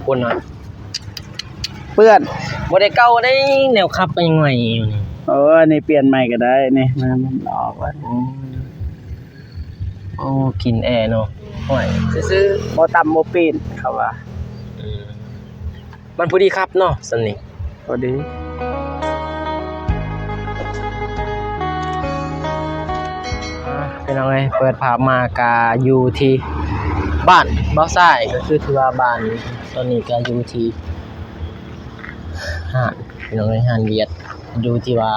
ຄົນວ່າເປື້ອນ ບໍ່ໄດ້ເກົ່າໄດ໋ ແນວຂັບກໍຍັງໃໝ່ຢູ່ນີ້. ໂອ້ ອັນນີ້ປ່ຽນໃໝ່ກໍໄດ້ນີ້ ມັນອອກແລ້ວ. ໂອ້ ກິນແອເນາະ ຫ້ອຍ ຊື່ໆ ບໍ່ຕຳບໍ່ປີ້ນ ເຂົາວ່າ. ອືມ ມັນພໍດີຂັບເນາະ ສ່ຳນີ້ ພໍດີ. ອ່າ ພີ່ນ້ອງເອີຍ ເປີດພາບມາກະຢູ່ທີ່ບ້ານບ່າວຊາຍ ກໍຄືທີ່ວ່າບ້ານ ຕອນນີ້ກໍຢູ່ທີ່ຮ້ານ ພີ່ນ້ອງເອີຍ ຮ້ານວຽດ ຢູ່ທີ່ວ່າ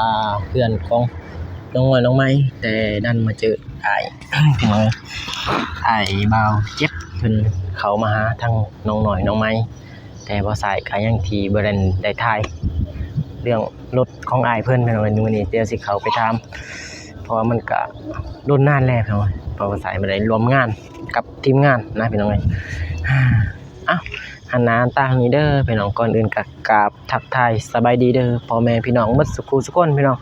ເຮືອນຂອງນ້ອງນ້ອຍນ້ອງໃໝ່ ແຕ່ດັນມາເຈີອ້າຍ ພີ່ນ້ອງເອີຍ ອ້າຍບ່າວເຈັບ ເພິ່ນເຂົ້າມາຫາທາງນ້ອງນ້ອຍນ້ອງໃໝ່. ແຕ່ບ່າວຊາຍກໍຍັງທີ່ບໍ່ໄດ້ ໄດ້ຖ່າຍເລື່ອງລົດຂອງອ້າຍເພິ່ນ ພີ່ນ້ອງເອີຍ ມື້ນີ້ດຽວຊິເຂົ້າໄປຖາມ ເພາະວ່າມັນກະດົນນານແລ້ວ ພີ່ນ້ອງເອີຍ ເພາະວ່າບ່າວຊາຍບໍ່ໄດ້ຮ່ວມງານກັບທີມງານນະ ພີ່ນ້ອງເອີຍ. ເອົ້າ ຫັນໜ້າຫັນຕາທາງນີ້ເດີ ພີ່ນ້ອງ. ກ່ອນອື່ນກໍກາບທັກທາຍສະບາຍດີເດີ ພໍ່ແມ່ພີ່ນ້ອງໝົດສູ່ຄູ່ສູ່ຄົນ ພີ່ນ້ອງ.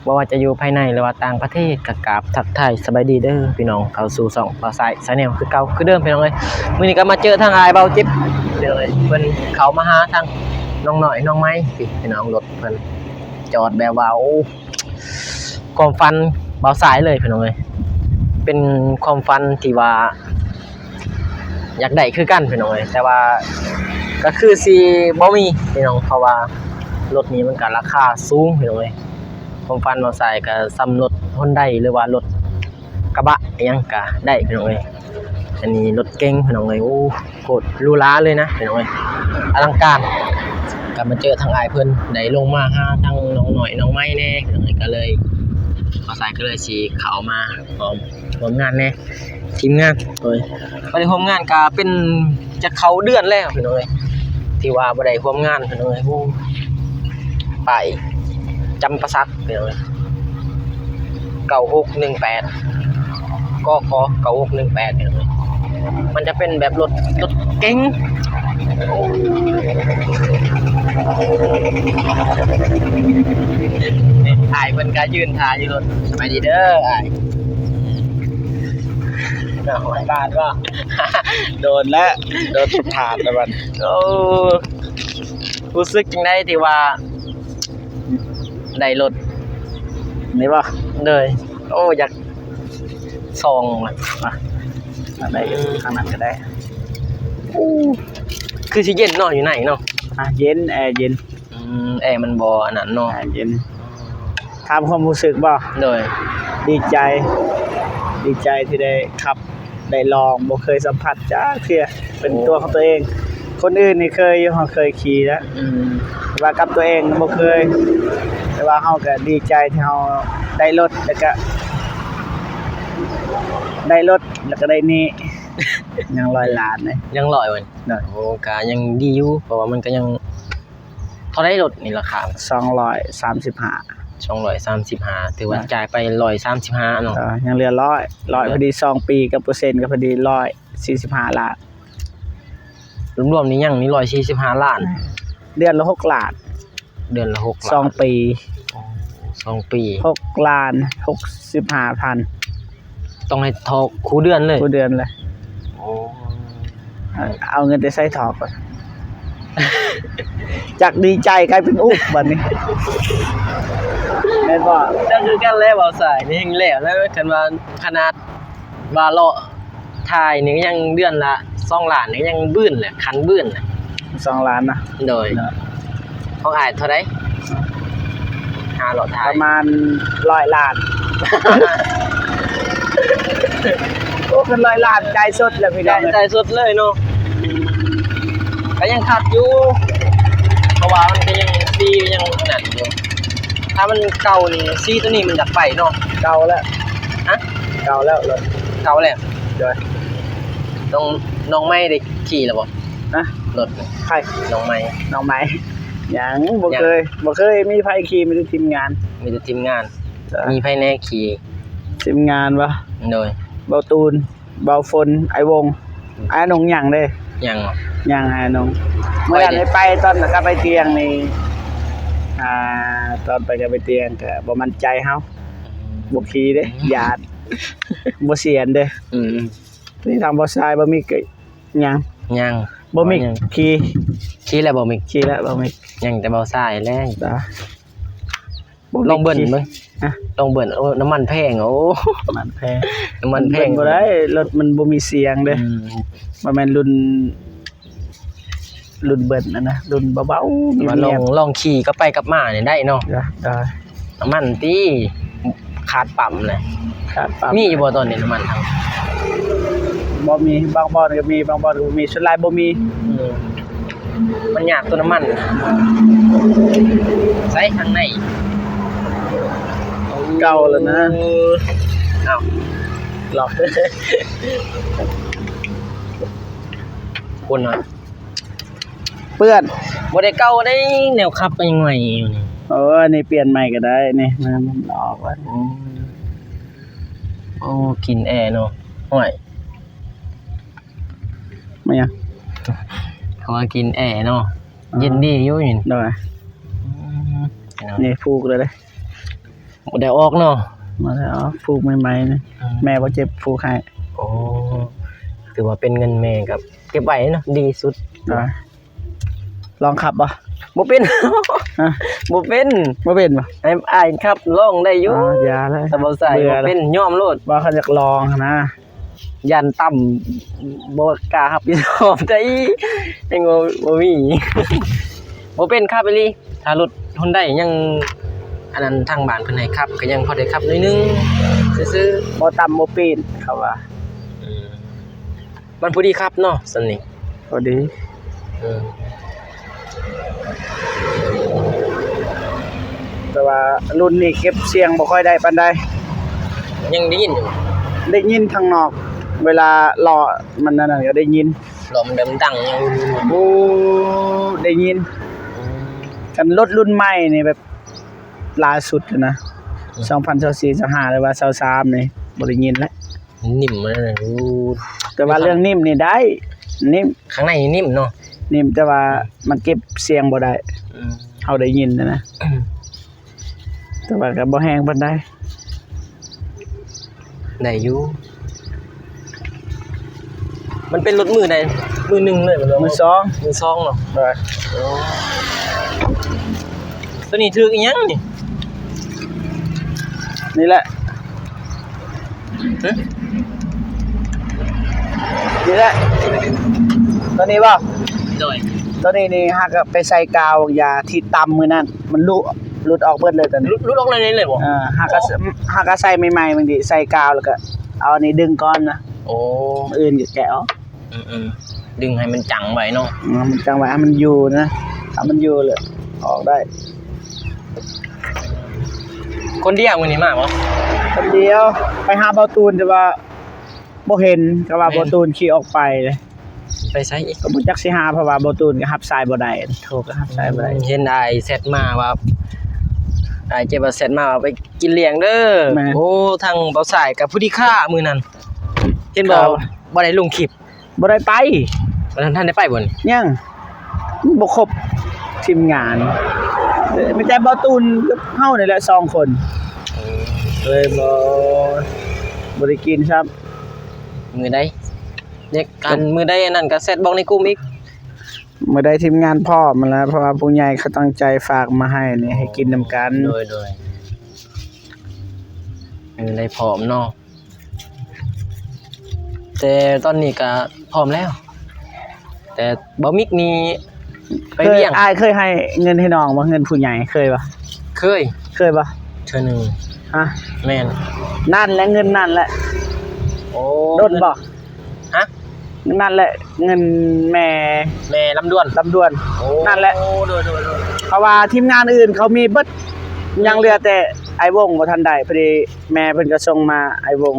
ບໍ່ວ່າຈະຢູ່ພາຍໃນ ຫຼືວ່າຕ່າງປະເທດ ກໍກາບທັກທາຍສະບາຍດີເດີ ພີ່ນ້ອງ ເຂົ້າສູ່ຊ່ອງບ່າວຊາຍ Channel ຄືເກົ່າຄືເດີມ ພີ່ນ້ອງເອີຍ. ມື້ນີ້ກໍມາເຈີທາງອ້າຍບ່າວເຈັບ ພີ່ນ້ອງເອີຍ ເພິ່ນເຂົ້າມາຫາທາງນ້ອງນ້ອຍນ້ອງໃໝ່ ພີ່ນ້ອງ ລົດເພິ່ນຈອດແບບວ່າ ໂອ້ ຄວາມຝັນບ່າວຊາຍເລີຍ ພີ່ນ້ອງເອີຍ ເປັນຄວາມຝັນທີ່ວ່າ ຢາກໄດ້ຄືກັນ ພີ່ນ້ອງເອີຍ ແຕ່ວ່າກໍຄືຊິບໍ່ມີ ພີ່ນ້ອງ ເພາະວ່າລົດນີ້ມັນກໍລາຄາສູງ ພີ່ນ້ອງເອີຍ. ຄວາມຝັນບ່າວຊາຍກໍສ່ຳລົດ Hyundai ຫຼືວ່າລົດກະບະອີ່ຫຍັງກໍໄດ້ ພີ່ນ້ອງເອີຍ. ອັນນີ້ລົດເກັງ ພີ່ນ້ອງເອີຍ ໂອ້ ໂຄດຫຼູຫຼາເລີຍນະ ພີ່ນ້ອງເອີຍ ອະລັງການ. ກໍມາເຈີທາງອ້າຍເພິ່ນ ໄດ້ລົງມາຫາທາງນ້ອງນ້ອຍນ້ອງໃໝ່ແດ່ ພີ່ນ້ອງເອີຍ ກໍເລີຍ ບ່າວຊາຍກໍເລີຍຊິເຂົ້າມາຮ່ວມ ຮ່ວມງານແດ່ ທີມງານ ໂດຍ ບໍ່ໄດ້ຮ່ວມງານກະເປັນ ຈະເຂົ້າເດືອນແລ້ວ ພີ່ນ້ອງເອີຍ ທີ່ວ່າບໍ່ໄດ້ຮ່ວມງານ ພີ່ນ້ອງເອີຍ. ໂອ້ ປ້າຍຈຳປາສັກ ພີ່ນ້ອງເອີຍ ເກົ້າຫົກໜຶ່ງແປດ ກຂ ເກົ້າຫົກໜຶ່ງແປດ ພີ່ນ້ອງເອີຍ. ມັນຈະເປັນແບບລົດ ລົດເກັງ ອ້າຍເພິ່ນກໍຢືນຖ້າຢູ່ລົດ. ສະບາຍດີເດີອ້າຍ. ເນາະ ບ້ານບໍ່? ໂດນແລ້ວ ໂດນຖາດແລ້ວບັດ. ໂອ້ ຮູ້ສຶກຈັ່ງໃດທີ່ວ່າໄດ້ລົດນີ້ບໍ່? ໂດຍ ໂອ້ ຢາກສ່ອງນະ ມາ ມາໄດ້ ອືມ ທາງນັ້ນກໍໄດ້. ໂອ້ ຄືຊິເຢັນເນາະ ຢູ່ໃນເນາະ. ອ່າ ເຢັນ ແອເຢັນ. ອືມ ແອມັນບໍ່ອັນນັ້ນເນາະ ແອເຢັນ. ຖາມຄວາມຮູ້ສຶກບໍ່? ໂດຍ ດີໃຈ ດີໃຈທີ່ໄດ້ຂັບ ໄດ້ລອງ ບໍ່ເຄີຍສຳຜັດຈັກເທື່ອ ເປັນ ໂອ້ ຕົວຂອງຕົວເອງ. ຄົນອື່ນນີ້ເຄີຍຢູ່ ເຮົາເຄີຍຂີ່ແລ້ວ ອືມ ແຕ່ວ່າກັບຕົວເອງບໍ່ເຄີຍ. ແຕ່ວ່າເຮົາກໍດີໃຈທີ່ເຮົາໄດ້ລົດ ແລ້ວກໍໄດ້ລົດ ແລ້ວກໍໄດ້ໜີ້ ຍັງຮ້ອຍລ້ານເດ້ ຍັງຮ້ອຍ ໂດຍ ໂອ້ ກໍຍັງດີຢູ່ ເພາະວ່າມັນກໍຍັງ ເທົ່າໃດລົດນີ້ລາຄາ? ສອງຮ້ອຍສາມສິບຫ້າ ສອງຮ້ອຍສາມສິບຫ້າ ຖືວ່າ ອ່າ ຈ່າຍໄປຮ້ອຍສາມສິບຫ້າເນາະ. ເອີ ຍັງເຫຼືອຮ້ອຍ ຮ້ອຍ ເຫຼືອ ພໍດີສອງປີກັບເປີເຊັນກໍພໍດີຮ້ອຍສີ່ສິບຫ້າລ້ານ. ລວມໆນີ້ຍັງນີ້ຮ້ອຍສີ່ສິບຫ້າລ້ານ. ເດືອນລະຫົກລ້ານ ເດືອນລະຫົກລ້ານ ສອງປີ. ໂອ້ ສອງປີ ຫົກລ້ານຫົກສິບຫ້າພັນ. ຕ້ອງໃຫ້ຖອກຄູ່ເດືອນເລີຍ? ຄູ່ເດືອນເລີຍ. ໂອ້ ເອົາເງິນແຕ່ໃສຖອກ? ຈາກດີໃຈກາຍເປັນອຸບາດນີ້ ແມ່ນບໍ່? ຈັກຄືກັນແຫຼະ ເວົ້າສາຍນີ້ແຮ່ງແລ້ວ ແລ້ວຄັນວ່າ ຂະໜາດວ່າເລາະຖ່າຍນີ້ຍັງເດືອນລະສອງລ້ານ ຍັງບືນແຫຼະ ຄັນບືນແຫຼະ. ສອງລ້ານນະ? ໂດຍ ເນາະ. ຂອງອ້າຍເທົ່າໃດ? ຫາເລາະຖ່າຍ ປະມານຮ້ອຍລ້ານ. ໂອ້ ຄັນຮ້ອຍລ້ານ ຈ່າຍສົດແລ້ວພີ່ນ້ອງ ຈ່າຍສົດເລີຍເນາະ. ກໍຍັງຄັກຢູ່ ເພາະວ່າມັນກໍຍັງຟຣີ ຍັງນັ້ນຢູ່. ຖ້າມັນເກົ່ານີ້ ສີ່ຕົວນີ້ມັນຢາກໄປເນາະ. ເກົ່າແລ້ວ. ຮະ? ເກົ່າແລ້ວ ລົດເກົ່າແລ້ວ. ໂດຍ. ນ້ອງ ນ້ອງໃໝ່ໄດ້ຂີ່ແລ້ວບໍ່? ຮະ? ລົດ ໃຜ? ນ້ອງໃໝ່. ນ້ອງໃໝ່ ຍັງບໍ່ເຄີຍ ຍັງ ບໍ່ເຄີຍມີໃຜຂີ່ ມີແຕ່ທີມງານ ມີແຕ່ທີມງານ. ໂດຍ. ມີໃຜແດ່ຂີ່? ທີມງານບໍ່? ໂດຍ. ເບົາຕູນ ເບົາຝົນ ອ້າຍວົງ ອືມ ອ້າຍນົງຍັງເດ້. ຍັງ ຍັງ ອ້າຍນົງ. ຂ້ອຍເດ້ ມື້ນັ້ນໄປ ຕອນກັບໄປຕຽງນີ້ ອ່າ ຕອນໄປກັບໄປຕຽງກໍບໍ່ໝັ້ນໃຈເຮົາ ອືມ ບໍ່ຂີ່ເດ້ ອືມ ຢ້ານ ບໍ່ຊຽນເດ້. ອືມ ນີ້ທາງບໍ່ຊາຍບໍ່ມີກະ ຍັງ ຍັງ ບໍ່ມີ ບໍ່ຫຍັງ ຂີ່ ຂີ່ແລ້ວບໍ່ມີ ຂີ່ແລ້ວບໍ່ມີ ຍັງແຕ່ເບົາຊ້າຍແລ້ວ ດາ ບໍ່ມີ ລອງເບິ່ງ ຂີ່ ເບິ່ງ ຮະ ລອງເບິ່ງ ໂອ້ ນ້ຳມັນແພງ ໂອ້ ນ້ຳມັນແພງ ນ້ຳມັນແພງ ເບິ່ງບໍ່ໄດ້ ລົດມັນບໍ່ມີສຽງເດ້ ອືມ ບໍ່ແມ່ນລຸ້ນ ລຸ້ນເບິດຫັ້ນນະ ລຸ້ນເບົາໆ ວ່າລອງ ງຽບໆ ລອງຂີ່ກັບໄປກັບມານີ້ໄດ້ເນາະ ດາ ນ້ຳມັນຕິ ຂາດປ້ຳແຫຼະ ຂາດປ້ຳ ມີຢູ່ບໍ່ຕອນນີ້ນ້ຳມັນ? ບໍ່ມີ ບາງບ່ອນກໍມີ ບາງບ່ອນກໍບໍ່ມີ ສ່ວນຫຼາຍບໍ່ມີ ອືມ ມັນຍາກຕົວນ້ຳມັນ ໃສ່ທາງໃນ ເກົ່າແລ້ວນະ ເອົ້າ ລອກ ຄົນວ່າ ເປື້ອນ ບໍ່ໄດ້ເກົ່າເດ້ ແນວຂັບກໍຍັງໃໝ່ຢູ່ນີ້ ເອີ ອັນນີ້ປ່ຽນໃໝ່ກໍໄດ້ນີ້ ມັນອອກແລ້ວ ໂອ້ ໂອ້ ກິ່ນແອເນາະ ຫ້ວຍ ແມ່ນຫຍັງ? ເຂົາວ່າກິ່ນແອເນາະ ເຢັນດີຢູ່ນີ້ ໂດຍ ອືມ ນີ້ຜູກແລ້ວເດ້ ບໍ່ໄດ້ອອກເນາະ ບໍ່ໄດ້ອອກ ຜູກໃໝ່ໆນີ້ ອືມ ແມ່ບາດເຈັບຜູກໃຫ້ ໂອ້ ຖືວ່າເປັນເງິນແມ່ກໍເກັບໄວ້ເນາະ ດີສຸດ ໂດຍ ລອງຂັບບໍ່? ບໍ່ເປັນ ຮະ? ບໍ່ເປັນ ບໍ່ເປັນບໍ່? ໃຫ້ອ້າຍຂັບລອງໄດ້ຢູ່ ອໍ ຢ່າເລີຍ ຖ້າບໍ່ໃສ່ ເບື່ອ ບໍ່ເປັນ ຍອມໂລດ ວ່າຄັນຢາກລອງຫັ້ນນະ ຢ້ານຕ່ຳ ບໍ່ກ້າຮັບຜິດຊອບໄດ້ ຍັງບໍ່ ບໍ່ມີ ບໍ່ເປັນຂັບອີ່ຫຼີ ຖ້າລົດຮຸນໄດຍັງ ອັນນັ້ນ ທາງບ້ານເພິ່ນໃຫ້ຂັບ ກໍຍັງພໍໄດ້ຂັບໜ້ອຍໜຶ່ງຊື່ໆ ບໍ່ຕ່ຳບໍ່ປີນ ເຂົາວ່າ ອືມ ມັນພໍດີຂັບເນາະ ສ່ຳນີ້ ພໍດີ ເອີ ແຕ່ວ່າລຸ້ນນີ້ເກັບສຽງບໍ່ຄ່ອຍໄດ້ປານໃດ ຍັງໄດ້ຍິນຢູ່ ໄດ້ຍິນທາງນອກ ເວລາລໍ້ມັນອັນນັ້ນກໍໄດ້ຍິນ ລໍ້ມັນດັງໆ ໂອ້ ໄດ້ຍິນ ອືມ ຄັນລົດລຸ້ນໃໝ່ນີ້ແບບຫຼ້າສຸດນະ ອືມ ສອງພັນຊາວສີ່ ຊາວຫ້າ ຫຼືວ່າຊາວສາມນີ້ບໍ່ໄດ້ຍິນແລ້ວ ນິ້ມ ໂອ້ ແຕ່ວ່າເລື່ອງນິ້ມນີ້ໄດ້ ນິ້ມ ຂ້າງໃນນີ້ນິ້ມເນາະ ນິ້ມ ແຕ່ວ່າ ອືມ ມັນເກັບສຽງບໍ່ໄດ້ ອືມ ເຮົາໄດ້ຍິນນະ ອືມ ແຕ່ວ່າກໍບໍ່ແຮງປານໃດ ໄດ້ຢູ່ ມັນເປັນລົດມືໃດ? ມືໜຶ່ງເລີຍແມ່ນບໍ່? ມືສອງ ມືສອງເນາະ ໂດຍ ໂອ້ ຕົວນີ້ຖືກອີ່ຫຍັງນີ້? ນີ້ແຫຼະ ຮະ? ນີ້ແຫຼະ ຕົວນີ້ບໍ່? ໂດຍ ຕົວນີ້ນີ້ຫາກໄປໃສ່ກາວຢາທີ່ຕຳມື້ນັ້ນ ມັນຫຼຸ ຫຼຸດອອກເບິດເລີຍຕົວນີ້ ຫຼຸດ ຫຼຸດອອກເລີຍເລີຍບໍ່? ເອີ ຫາກ ໂອ້ ຫາກໃສ່ໃໝ່ໆ ບາງທີໃສ່ກາວແລ້ວກໍເອົາອັນນີ້ດຶງກ່ອນນະ ໂອ້ ມື້ອື່ນກໍແກະອອກ ອືມໆ ດຶງໃຫ້ມັນຈັງໄວ້ເນາະ ເອີ ໃຫ້ມັນຈັງໄວ້ ໃຫ້ມັນຢູ່ນະ ຖ້າມັນຢູ່ແລ້ວອອກໄດ້ ຄົນດຽວມື້ນີ້ມາບໍ່? ຄົນດຽວ ໄປຫາເບົາຕູນ ແຕ່ວ່າບໍ່ເຫັນ ກໍວ່າ ແມ່ນ ເບົາຕູນຂີ່ອອກໄປເດ້ ໄປໃສອີກ? ກໍບໍ່ຈັກຊິຫາ ເພາະວ່າເບົາຕູນກໍຮັບສາຍບໍ່ໄດ້ ໂທກໍຮັບສາຍບໍ່ໄດ້ ອືມ ເຫັນອ້າຍແຊັດມາວ່າ ອ້າຍເຈັບວ່າແຊັດມາວ່າໄປກິນລ້ຽງເດີ ແມ່ນ ໂອ້ ທາງເບົາຊາຍກໍຜູ້ດີຄ່າມື້ນັ້ນ ເຫັນບໍ່? ຄ່າ ບໍ່ໄດ້ລົງຄລິບ ບໍ່ໄດ້ໄປ ບໍ່ທັນ ທັນໄດ້ໄປບໍ່ນີ້? ຍັງ ມັນບໍ່ຄົບທີມງານ ມີແຕ່ເບົາຕູນກັບເຮົານີ້ແຫຼະສອງຄົນ ເອີ ເລີຍບໍ່ ບໍ່ໄດ້ກິນຊ້ຳ ມື້ໃດ ເດັກ ອັນມື້ໃດອັນນັ້ນກໍແຊັດບອກໃນກຸ່ມອີກ ມື້ໃດທີມງານພ້ອມຫັ້ນແຫຼະ ເພາະວ່າຜູ້ໃຫຍ່ເຂົາຕັ້ງໃຈຝາກມາໃຫ້ນີ້ ໃຫ້ກິນນຳກັນ ໂດຍໆ ມື້ໃດພ້ອມເນາະ ແຕ່ຕອນນີ້ກະພ້ອມແລ້ວ ແຕ່ບໍ່ມິກນີ້ໄປລ້ຽງ ອ້າຍເຄີຍໃຫ້ເງິນໃຫ້ນ້ອງບໍ່? ເງິນຜູ້ໃຫຍ່ເຄີຍບໍ່? ເຄີຍ ເຄີຍບໍ່? ເທື່ອໜຶ່ງ ຮະ? ແມ່ນ ນັ້ນແຫຼະ ເງິນນັ້ນແຫຼະ ໂອ້ ດົນບໍ່? ຮະ? ນັ້ນແຫຼະ ເງິນແມ່ ແມ່ລຳດວນ ລຳດວນ ໂອ້ ນັ້ນແຫຼະ ໂດຍໆໆ ເພາະວ່າທີມງານອື່ນເຂົາມີເບິດ ອືມ ຍັງເຫຼືອແຕ່ອ້າຍວົງບໍ່ທັນໄດ້ ພໍດີແມ່ເພິ່ນກໍສົ່ງມາ ອ້າຍວົງ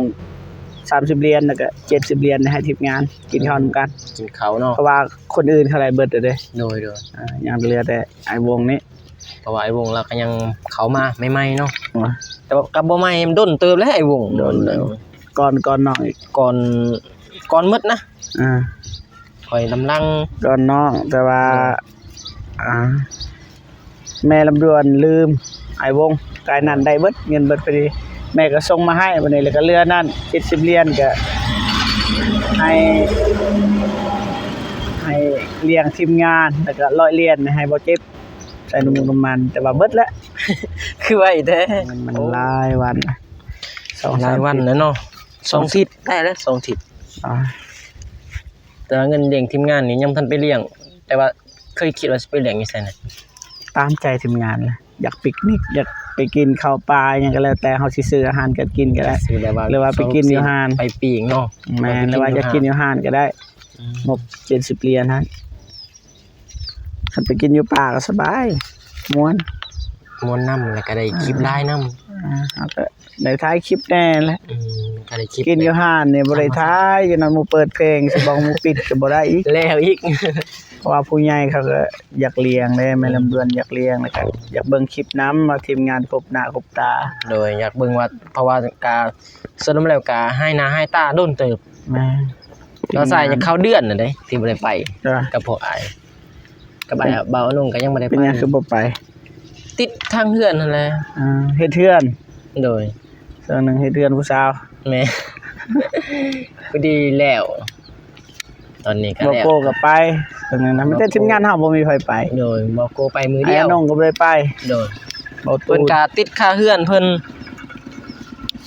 ສາມສິບຫຼຽນ ແລ້ວກໍເຈັດສິບຫຼຽນ ໃຫ້ທີມງານກິນເຂົ້ານຳກັນ ກິນເຂົ້າເນາະ ເພາະວ່າຄົນອື່ນເຂົາໄດ້ເບິດແລ້ວເດ້ ໂດຍໆ ອ່າ ຍັງເຫຼືອແຕ່ອ້າຍວົງນີ້ ເພາະວ່າອ້າຍວົງລາວກໍຍັງເຂົ້າມາໃໝ່ໆເນາະ ໂດຍ ແຕ່ວ່າກໍບໍ່ໃໝ່ ມັນດົນເຕີບແລ້ວອ້າຍວົງ ດົນເຕີບ ກ່ອນ ກ່ອນນ້ອງອີກ ກ່ອນ ກ່ອນໝົດນະ ອ່າ ຂ້ອຍນຳຫຼັງ ກ່ອນນ້ອງ ແຕ່ວ່າ ໂດຍ ອ່າ ແມ່ລຳດວນລືມອ້າຍວົງ ກາຍນັ້ນໄດ້ເບິດ ເງິນເບິດພໍດີ ແມ່ກໍສົ່ງມາໃຫ້ ບັດນີ້ແລ້ວກໍເຫຼືອນັ້ນ ເຈັດສິບຫຼຽນ ກໍໃຫ້ ໃຫ້ ລ້ຽງທີມງານ ແລ້ວກໍຮ້ອຍຫຼຽນໃຫ້ບໍ່ເຈັບ ໃສ່ນ້ຳມັນ ແຕ່ວ່າເບິດແລ້ວ ຄືໄວແທ້ ມັນ ມັນ ໂອ້ ຫຼາຍວັນ ສອງສາມ ຫຼາຍວັນແລ້ວເນາະ ສອງທິດໄດ້ແລ້ວ ສອງທິດ ອາ ແຕ່ວ່າເງິນລ້ຽງທີມງານນີ້ຍັງບໍ່ທັນໄປລ້ຽງ ແຕ່ວ່າເຄີຍຄິດວ່າຊິໄປລ້ຽງຢູ່ໃສນະ? ຕາມໃຈທີມງານແຫຼະ ຢາກປິກນິກ ຢາກໄປກິນເຂົ້າປ່າຫຍັງກໍແລ້ວແຕ່ ເຮົາຊິຊື້ອາຫານການກິນກໍໄດ້ ຊື້ແບບວ່າ ຫຼືວ່າໄປກິນຢູ່ຮ້ານ ໄປປີ້ງເນາະ ແມ່ນ ຫຼືວ່າຢາກກິນຢູ່ຮ້ານກໍໄດ້ ອືມ ງົບເຈັດສິບຫຼຽນຫັ້ນ ຄັນໄປກິນຢູ່ປ່າກໍສະບາຍ ມ່ວນ ມ່ວນນຳ ແລ້ວກໍໄດ້ຄລິບ ອ່າ ຫຼາຍນຳ ອ່າ ເຮົາກໍໄດ້ຖ່າຍຄລິບແດ່ແຫຼະ ອືມ ກໍໄດ້ຄລິບ ກິນຢູ່ຮ້ານນີ້ບໍ່ໄດ້ຖ່າຍ ຢູ່ນັ້ນໝູ່ເປີດເພງ ຊິບອກໝູ່ປິດກໍບໍ່ໄດ້ອີກ ແລ້ວອີກ ເພາະວ່າຜູ້ໃຫຍ່ເຂົາກໍຢາກລ້ຽງເດ້ ແມ່ ອືມ ລຳດວນຢາກລ້ຽງ ແລ້ວກໍຢາກເບິ່ງຄລິບນຳ ວ່າທີມງານຄົບໜ້າຄົບຕາ ໂດຍ ຢາກເບິ່ງວ່າ ເພາະວ່າກະ ສະຫຼຸບແລ້ວກະຫາຍໜ້າຫາຍຕາດົນເຕີບ ແມ່ນ ລາວໃສ່ຈະເຂົ້າເດືອນແລ້ວເດ້ ທີ່ບໍ່ໄດ້ໄປ ກັບພວກອ້າຍ ກັບອ້າຍ ເອີ ບ່າວອານົງກໍຍັງບໍ່ໄດ້ໄປ ເປັນຫຍັງຄືບໍ່ໄປ? ຕິດທາງເຮືອນຫັ້ນແຫຼະ ອ່າ ເຮັດເຮືອນ ໂດຍ ຊ່ວງໜຶ່ງເຮັດເຮືອນຜູ້ສາວ ແມ່ນ ພໍດີແລ້ວ ຕອນນີ້ກໍ ບໍ່ ແລ້ວ ໂກກໍໄປ ຕອນນັ້ນນະ ມີແຕ່ທີມງານເຮົາບໍ່ມີໃຜໄປ ໂດຍ ບໍ່ໂກໄປມື້ດຽວ ອ້າຍອານົງກໍບໍ່ໄດ້ໄປ ໂດຍ ບໍ່ ເພິ່ນກໍຕິດຄາເຮືອນເພິ່ນ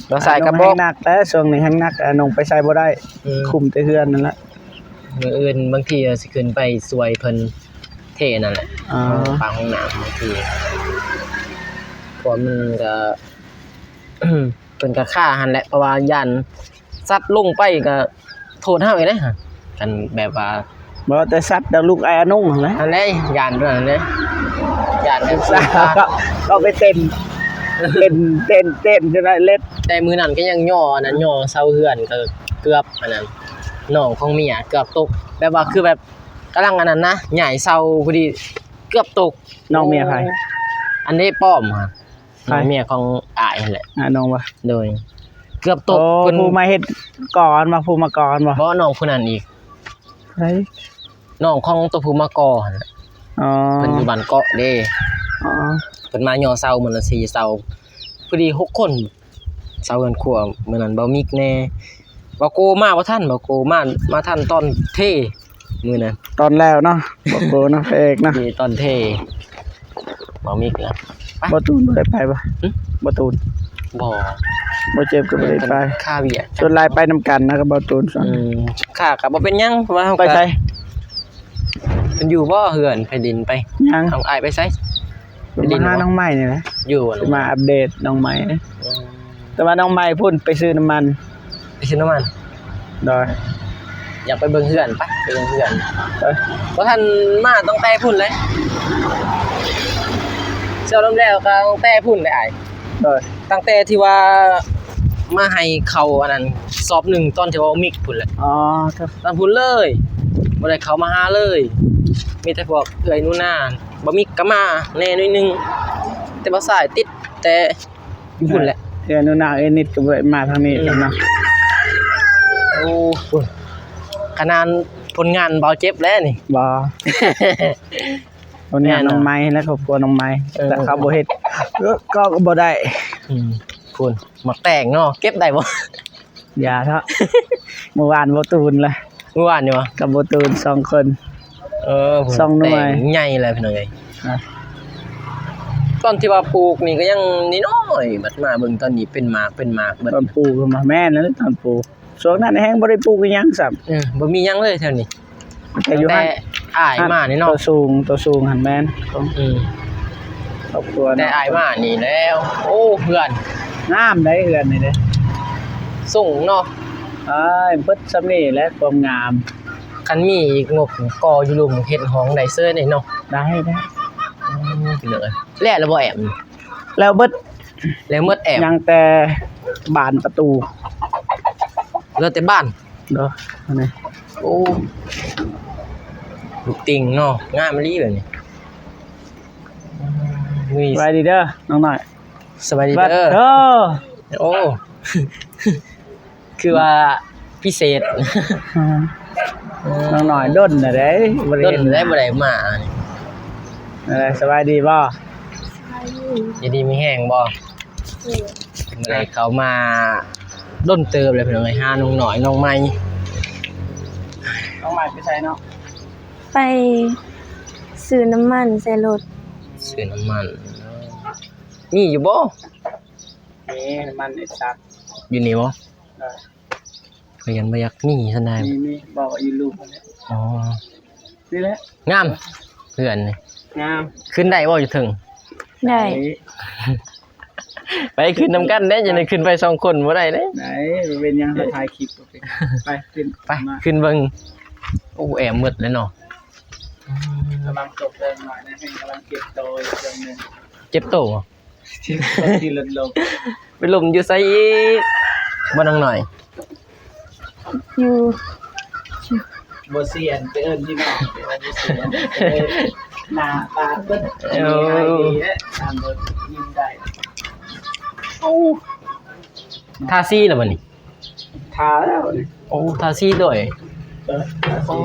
ບໍ່ໃສ່ກະບອກ ແຮງໜັກແລ້ວ ຊ່ວງນີ້ແຮງໜັກ ອານົງໄປໃສບໍ່ໄດ້ ອືມ ຄຸມແຕ່ເຮືອນນັ້ນລະ ມື້ອື່ນບາງທີຊິຂຶ້ນໄປຊ່ວຍເພິ່ນເທນັ້ນແຫຼະ ອໍ ປາຫ້ອງນ້ຳບາງທີ ເພາະມັນກໍ ເພິ່ນກໍຄາຫັ້ນແຫຼະ ເພາະວ່າຢ້ານສັດລົງໄປກໍໂທດເຮົາອີກເດ້ ຄັນແບບວ່າ ບໍ່ແຕ່ສັດດອກ ລູກອ້າຍອານົງຫັ້ນແຫຼະ ຫັ້ນແຫຼະ ຢ້ານຕົວນັ້ນເດ້ ຢ້ານແບບ ເອົາໄປເຕັ້ນ ເຕັ້ນ ເຕັ້ນ ເຕັ້ນຈົນໄດ້ເລັດ ແຕ່ມື້ນັ້ນກໍຍັງຍໍອັນນັ້ນ ຍໍເສົາເຮືອນ ກໍເກືອບອັນນັ້ນ ນ້ອງຂອງເມຍເກືອບຕົກ ແບບວ່າຄືແບບກຳລັງອັນນັ້ນນະ ຍ້າຍເສົາພໍດີເກືອບຕົກ ນ້ອງເມຍໃຜ? ອັນເດ້ປ້ອມຫະ ໃຜ? ນ້ອງເມຍຂອງອ້າຍຫັ້ນແຫຼະ ອ້າຍນ້ອງບໍ່? ໂດຍ ເກືອບຕົກ ໂອ້ ເພິ່ນ ຜູ້ມາເຮັດກໍ່ຫັ້ນບໍ່? ຜູ້ມາກໍ່ຫັ້ນບໍ່? ບໍ່ ນ້ອງຜູ້ນັ້ນອີກ ໃຜ? ນ້ອງຂອງຕົວຜູ້ມາກໍ່ຫັ້ນແຫຼະ ອໍ ເພິ່ນຢູ່ບ້ານເກາະເດ້ ອໍ ເພິ່ນມາຍໍເສົາມື້ລະສີ່ເສົາ ພໍດີຫົກຄົນ ເສົາເຮືອນຄົວ ມື້ນັ້ນບ່າວມິກແດ່ ບ່າວໂກມາບໍ່ທັນ ບ່າວໂກມາ ມາທັນຕອນເທ ມື້ນັ້ນ ຕອນແລ້ວເນາະ ບ່າວໂກເນາະ ພະເອກເນາະ ດີຕອນເທ ບ່າວມິກນະ ບ່າວຕູນບໍ່ໄດ້ໄປບໍ່? ຫຶ? ບ່າວຕູນ ບໍ່ ບໍ່ເຈັບກໍບໍ່ໄດ້ໄປ ຄາວຽກ ສ່ວນຫຼາຍໄປນຳກັນນະກັບບ່າວຕູນ ອືມ ຂ້າກໍບໍ່ເປັນຫຍັງ ເພາະວ່າເຮົາໄປໃສ? ເພິ່ນຢູ່ບໍ່ເຮືອນ ໄປດິນໄປ ຍັງ ເອົາອ້າຍໄປໃສ? ໄປດິນ ມາຫານ້ອງໃໝ່ນີ້ແຫຼະ ຢູ່ ຊິມາອັບເດດນ້ອງໃໝ່ ອືມ ແຕ່ວ່ານ້ອງໃໝ່ພຸ້ນໄປຊື້ນ້ຳມັນ ໄປຊື້ນ້ຳມັນ ໂດຍ ຢາກໄປເບິ່ງເຮືອນ ໄປ ໄປເບິ່ງເຮືອນ ເອີ ບໍ່ທັນມາຕັ້ງແຕ່ພຸ້ນເລີຍ ເຈົ້າລຳແລ້ວກໍຕັ້ງແຕ່ພຸ້ນເລີຍອ້າຍ ໂດຍ ຕັ້ງແຕ່ທີ່ວ່າມາໃຫ້ເຂົ້າອັນນັ້ນສອບໜຶ່ງ ຕອນທີ່ວ່າມີກພຸ້ນແຫຼະ ອໍ ຕອນພຸ້ນເລີຍ ບໍ່ໄດ້ເຂົ້າມາຫາເລີຍ ມີແຕ່ພວກເອື້ອຍໜູນາ ບໍ່ມີກະມາແດ່ໜ້ອຍໜຶ່ງ ແຕ່ບໍ່ສາຍຕິດແຕ່ຢູ່ພຸ້ນແຫຼະ ເອື້ອຍໜູນາ ເອື້ອຍນິດກໍບໍ່ໄດ້ມາທາງນີ້ ອືມ ເນາະ ໂອ້ ຂະໜາດຜົນງານເບົາເຈັບແລ້ວນີ້ ບໍ່ ຜົນງານ ແມ່ນ ນ້ອງໃໝ່ ແລະ ຄອບຄົວນ້ອງໃໝ່ ເອີ ຖ້າເຂົາບໍ່ເຮັດ ເອີ ກໍ ກໍບໍ່ໄດ້ ອືມ ພຸ້ນ ໝາກແຕງເນາະ ເກັບໄດ້ບໍ່? ຢ່າເທາະ ມື້ວານບໍ່ຕູນລະ ມື້ວານນີ້ບໍ່? ກັບບໍ່ຕູນສອງຄົນ ເອີ ສອງໜ່ວຍ ແຕງໃຫຍ່ແລ້ວພີ່ນ້ອງເອີຍ ອາ ຕອນທີ່ວ່າປູກນີ້ກໍຍັງນ້ອຍໆ ບັດມາເບິ່ງຕອນນີ້ເປັນໝາກ ເປັນໝາກເບິດ ຕອນປູກ ແມ່ນແລ້ວ ຕອນປູກ ຊ່ວງນັ້ນແຮງບໍ່ໄດ້ປູກອີ່ຫຍັງຊ້ຳ ເອີ ບໍ່ມີຫຍັງເລີຍແຖວນີ້ ແຕ່ຢູ່ຫັ້ນ ອ້າຍມານີ້ເນາະ ຕົວສູງ ຕົວສູງຫັ້ນແມ່ນ ອືມ ຄອບຄົວເນາະ ແຕ່ອ້າຍມານີ້ແລ້ວ ໂອ້ ເຮືອນ ງາມໃດ໋ເຮືອນນີ້ເດ້ ສູງເນາະ ອ້າຍ ເບິດສ່ຳນີ້ແຫຼະຄວາມງາມ ຄັນມີອີກງົບກໍ່ຢູ່ລຸ່ມເຮັດຫ້ອງໄດ້ເຊີຍເດ້ເນາະ ໄດ້ ໄດ້ ອືມ ພີ່ນ້ອງເອີຍ ແລ້ວລະບໍ່ແອມ? ແລ້ວເບິດ ແລ້ວເໝິດແອມ ຍັງແຕ່ບານປະຕູ ເຫຼືອແຕ່ບານ ເດີ ອັນນີ້ ໂອ້ ລູກຕິ່ງເນາະ ງາມອີ່ຫຼີແບບນີ້ ສະບາຍດີເດີນ້ອງນ້ອຍ ສະບາຍດີເດີ ໂອ້ ຄືວ່າພິເສດ ອືມ ນ້ອງນ້ອຍດົນແລ້ວເດ້ ບໍ່ໄດ້ ດົນແລ້ວບໍ່ໄດ້ມານີ້ ເອີ ສະບາຍດີບໍ່? ສະບາຍດີ ຢູ່ດີມີແຮງບໍ່? ໂດຍ ບໍ່ໄດ້ເຂົ້າມາດົນເຕີບແລ້ວພີ່ນ້ອງເອີຍ ຫານ້ອງນ້ອຍນ້ອງໃໝ່ ນ້ອງໃໝ່ໄປໃສເນາະ? ໄປຊື້ນ້ຳມັນໃສ່ລົດ. ຊື້ນ້ຳມັນ ມີຢູ່ບໍ່? ມີນ້ຳມັນເອັດຊັກ ຢູ່ນີ້ບໍ່? ເອີ ຂ້ອຍຍັງບໍ່ຢາກມີຊັ້ນໃດ. ມີ ມີ ບໍ່ ຢູ່ລຸ່ມຫັ້ນແຫຼະ. ອໍ ນີ້ແຫຼະ ງາມເຮືອນນີ້. ງາມ. ຂຶ້ນໄດ້ບໍ່ຢູ່ເທິງ? ໄດ້ ໄດ້. ໄປຂຶ້ນນຳກັນເດ້ ຈະໄດ້ຂຶ້ນໄປສອງຄົນບໍ່ໄດ້ເດ້. ໄດ້ ບໍ່ເປັນຫຍັງ ເຮົາຖ່າຍຄລິບ ບໍ່ເປັນຫຍັງ. ໄປຂຶ້ນ ໄປ ມາ ຂຶ້ນເບິ່ງ. ໂອ້ ແອມໝົດແລ້ວເນາະ. ກຳລັງຕົກແຕ່ງໜ້ອຍນະ ກຳລັງເກັບໂຕຢູ່ເຄື່ອງໜຶ່ງ. ເຈັບໂຕບໍ່? ທີ່ລົດລົມ. ໄປລົມຢູ່ໃສອີກ ບໍ່ ນ້ອງນ້ອຍ? ຢູ່ ບໍ່ສຽນ ໄປເອີ້ນພີ່ນ້ອງ ໄປເອີ້ນບໍ່ສຽນ ເອີ ໜ້າຕາເພິ່ນ ເອີ ຕາມລົດຍິ້ມໄດ້. ໂອ້ ທາສີແລ້ວບັດນີ້? ທາແລ້ວນີ້. ໂອ້ ທາສີດ້ວຍ. ເອີ ທາສີ. ໂອ້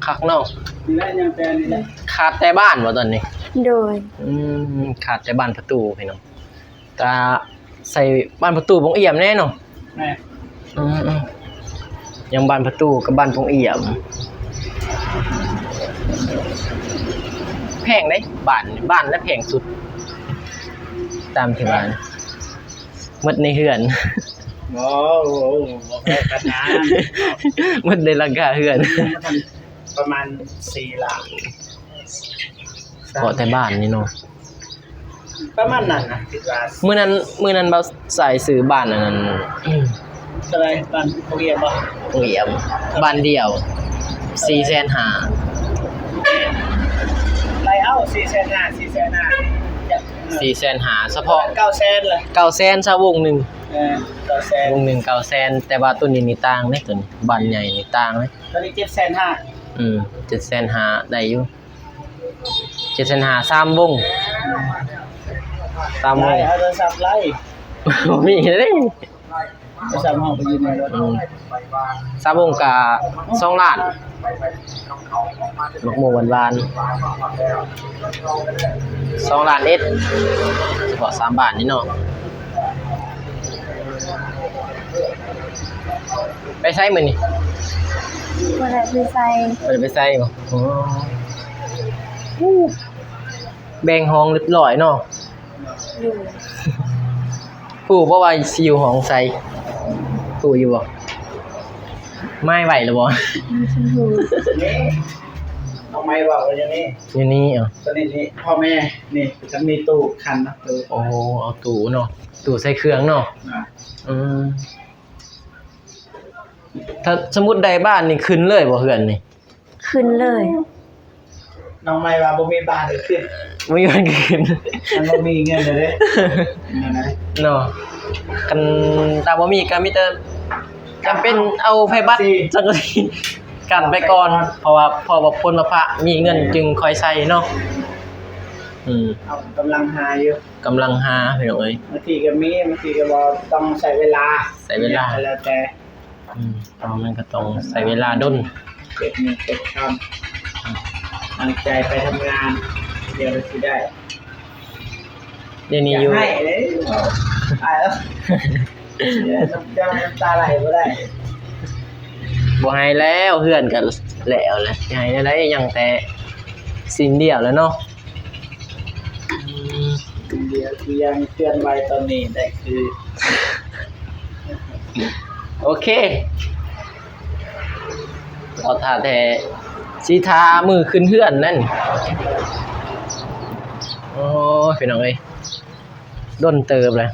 ຄັກເນາະ. ນີ້ແຫຼະ ຍັງແຕ່ນີ້ແຫຼະ ຂາດແຕ່ບານບໍ່ຕອນນີ້? ໂດຍ. ອືມ ຂາດແຕ່ບານປະຕູພີ່ນ້ອງ. ກະໃສ່ບານປະຕູບົງອຽມແດ່ເນາະ. ແມ່ນ. ອືມໆ ຍັງບານປະຕູກັບບານບົງອຽມ. ແພງເດ້ ບານ ບານລະແພງສຸດ ຕາມທີ່ວ່າ ໝົດໃນເຮືອນ. ໂອ້ ບໍ່ແພງຂະໜາດນັ້ນ. ໝົດໃນຫຼັງຄາເຮືອນ. ປະມານສີ່ລ້ານ ເພາະແຕ່ບ້ານນີ້ເນາະ ປະມານນັ້ນນະ ຄິດວ່າ. ມື້ນັ້ນ ມື້ນັ້ນບ່າວສາຍຊື້ບ້ານອັນນັ້ນ ເທົ່າໃດ? ບ້ານໂຮງຮຽນບໍ່? ໂຮງຮຽນ ບ້ານດຽວ ສີ່ແສນຫ້າ. ໄລ່ເອົາ ສີ່ແສນຫ້າ ສີ່ແສນຫ້າ ສີ່ແສນຫ້າ ສະເພາະ ເກົ້າແສນເລີຍ ເກົ້າແສນຊະວົງໜຶ່ງ. ເອີ ເກົ້າແສນ ວົງໜຶ່ງເກົ້າແສນ ແຕ່ວ່າໂຕນີ້ນີ້ຕ່າງເດ້ ໂຕນີ້ບ້ານໃຫຍ່ນີ້ຕ່າງເດ້. ໂຕນີ້ເຈັດແສນຫ້າ. ອືມ ເຈັດແສນຫ້າ ໄດ້ຢູ່ ເຈັດແສນຫ້າ ສາມວົງ ສາມວົງ. ໄລ່ເອົາໂທລະສັບໄລ່ ບໍ່ມີເດ້ ໂທລະສັບເຮົາໄປຢູ່ໃນລົດ. ອືມ ສາມວົງກະສອງລ້ານ ໝາກມ່ວງຫວານໆ ສອງລ້ານເອັດ ສະເພາະສາມບ້ານນີ້ເນາະ. ໄປໃສມື້ນີ້? ບໍ່ໄດ້ໄປໃສ. ບໍ່ໄດ້ໄປໃສບໍ່? ອໍ ແບ່ງຫ້ອງຮຽບຮ້ອຍເນາະ. ໂດຍ. ຮູ້ບໍ່ວ່າຊິຢູ່ຫ້ອງໃສ? ຮູ້ຢູ່ບໍ່? ໝາຍໄວ້ແລ້ວບໍ່? ບໍ່ຮູ້. ນີ້ ເອົາໄມ້ເວົ້າກັນຢູ່ນີ້ ຢູ່ນີ້. ອໍ ສະໜິດນີ້ ພໍ່ແມ່ນີ້ ຈະມີຕູ້ຄັນນະ. ຕູ້ ໂອ້ ເອົາຕູ້ເນາະ ຕູ້ໃສ່ເຄື່ອງເນາະ. ອືມ ຖ້າສົມມຸດໄດ້ບ້ານນີ້ ຂຶ້ນເລີຍບໍ່ເຮືອນນີ້? ຂຶ້ນເລີຍ. ນ້ອງໃໝ່ວ່າບໍ່ມີບ້ານກໍຂຶ້ນ ບໍ່ມີບ້ານກໍຂຶ້ນ ມັນບໍ່ມີເງິນເດ້ ເງິນນະເນາະ. ຄັນຖ້າບໍ່ມີກໍມີແຕ່ຈຳເປັນເອົາໄພບັດ ສັງກະສີກັນໄປກ່ອນ ເພາະວ່າ ເພາະວ່າຜົນວ່າພະມີເງິນຈຶ່ງຄ່ອຍໃຊ້ເນາະ. ອືມ ເຮົາກຳລັງຫາຢູ່ ກຳລັງຫາ ພີ່ນ້ອງເອີຍ. ບາງທີກໍມີ ບາງທີກໍບໍ່ ຕ້ອງໃຊ້ເວລາ ໃຊ້ເວລາ ກໍແລ້ວແຕ່. ອືມ ເພາະມັນກໍຕ້ອງໃຊ້ເວລາດົນ ເກັບເງິນເກັບຄຳ ອືມ ຕັ້ງໃຈໄປທຳງານ ດຽວກໍຊິໄດ້. ດຽວນີ້ຢູ່ ຢາກໃຫ້ເດ້ ອາຍເອີຍ ເສຍນ້ຳຕາ ນ້ຳຕາໄຫຼບໍ່ໄດ້. ບໍ່ໃຫ້ແລ້ວ ເຮືອນກໍແລ້ວແຫຼະ ຊິໃຫ້ແນວໃດ ຍັງແຕ່ສິ່ງດຽວແຫຼະເນາະ. ອືມ ດຽວທີ່ຍັງເຄື່ອນໄຫວຕອນນີ້ໄດ້ຄື ໂອເຄ ລໍຖ້າແຕ່ຊິຖ້າມື້ຂຶ້ນເຮືອນນັ້ນ. ໂອ້ຍ ພີ່ນ້ອງເອີຍ ດົນເຕີບແລ້ວ.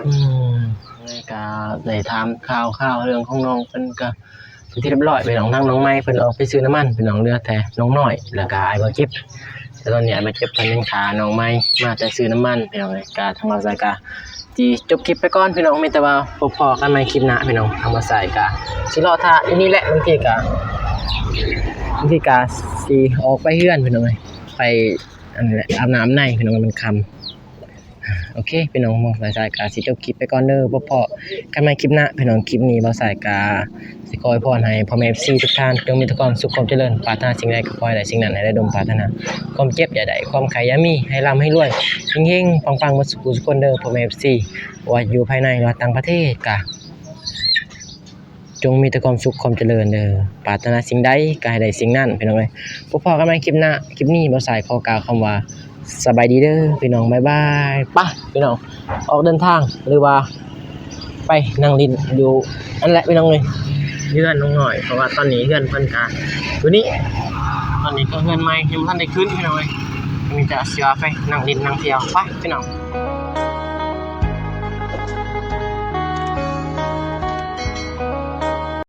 ອືມ ແລ້ວກະໄດ້ຖາມຂ່າວ ຂ່າວເລື່ອງຂອງນ້ອງເພິ່ນກະເປັນທີ່ຮຽບຮ້ອຍ ພີ່ນ້ອງ. ທາງນ້ອງໃໝ່ເພິ່ນອອກໄປຊື້ນ້ຳມັນ ພີ່ນ້ອງ ເຫຼືອແຕ່ນ້ອງນ້ອຍ ແລ້ວກະອ້າຍບ່າວຈິບ. ແຕ່ຕອນນີ້ອ້າຍບ່າວຈິບເພິ່ນຍັງຖ້ານ້ອງໃໝ່ມາແຕ່ຊື້ນ້ຳມັນ ພີ່ນ້ອງເອີຍ. ກະທາງບ່າວສາຍກະຊິຈົບຄລິບໄປກ່ອນ ພີ່ນ້ອງ ມີແຕ່ວ່າພົບພໍ້ກັນໃໝ່ຄລິບໜ້າ ພີ່ນ້ອງ. ທາງບ່າວສາຍກະຊິລໍຖ້າຢູ່ນີ້ແຫຼະ ບາງທີກະ ບາງທີກະຊິອອກໄປເຮືອນ ພີ່ນ້ອງເອີຍ ໄປ ອັນນັ້ນແຫຼະ ອາບນ້ຳໃນ ພີ່ນ້ອງ ມັນຄ່ຳ. ໂອເຄ ພີ່ນ້ອງ ທາງບ່າວສາຍກະຊິຈົບຄລິບໄປກ່ອນເດີ ພົບພໍ້ກັນໃໝ່ຄລິບໜ້າ ພີ່ນ້ອງ. ຄລິບນີ້ບ່າວສາຍກະຊິຂໍອວຍພອນໃຫ້ພໍ່ແມ່ເອັຟຊີທຸກທ່ານ ຈົ່ງມີແຕ່ຄວາມສຸກຄວາມຈະເລີນ ປາດຖະໜາສິ່ງໃດກໍຂໍໃຫ້ໄດ້ສິ່ງນັ້ນ ໃຫ້ໄດ້ສົມປາດຖະໜາ ຄວາມເຈັບຢ່າໄດ້ ຄວາມໄຂ້ຢ່າມີ ໃຫ້ລ່ຳໃຫ້ລວຍ ເຮັງໆ ປັງໆ ເບິດສູ່ຜູ້ສູ່ຄົນເດີ ພໍ່ແມ່ເອັຟຊີ ບໍ່ວ່າຢູ່ພາຍໃນ ຫຼືວ່າຕ່າງປະເທດກະ ຈົ່ງມີແຕ່ຄວາມສຸກຄວາມຈະເລີນເດີ. ປາດຖະໜາສິ່ງໃດກໍໃຫ້ໄດ້ສິ່ງນັ້ນ ພີ່ນ້ອງເອີຍ. ພົບພໍ້ກັນໃໝ່ຄລິບໜ້າ. ຄລິບນີ້ບ່າວສາຍຂໍກ່າວຄຳວ່າ ສະບາຍດີເດີພີ່ນ້ອງ. ບາຍບາຍ. ໄປພີ່ນ້ອງ ອອກເດີນທາງ ຫຼືວ່າໄປນັ່ງຫຼິ້ນຢູ່ອັນແຫຼະພີ່ນ້ອງເອີຍ ເຮືອນນ້ອງນ້ອຍ. ເພາະວ່າຕອນນີ້ເຮືອນເພິ່ນກະຢູ່ນີ້ ຕອນນີ້ກໍເຮືອນໃໝ່ຍັງບໍ່ທັນໄດ້ຂຶ້ນພີ່ນ້ອງເອີຍ. ມີແຕ່ຊິວ່າໄປນັ່ງຫຼິ້ນນັ່ງທ່ຽວ ໄປພີ່ນ້ອງ.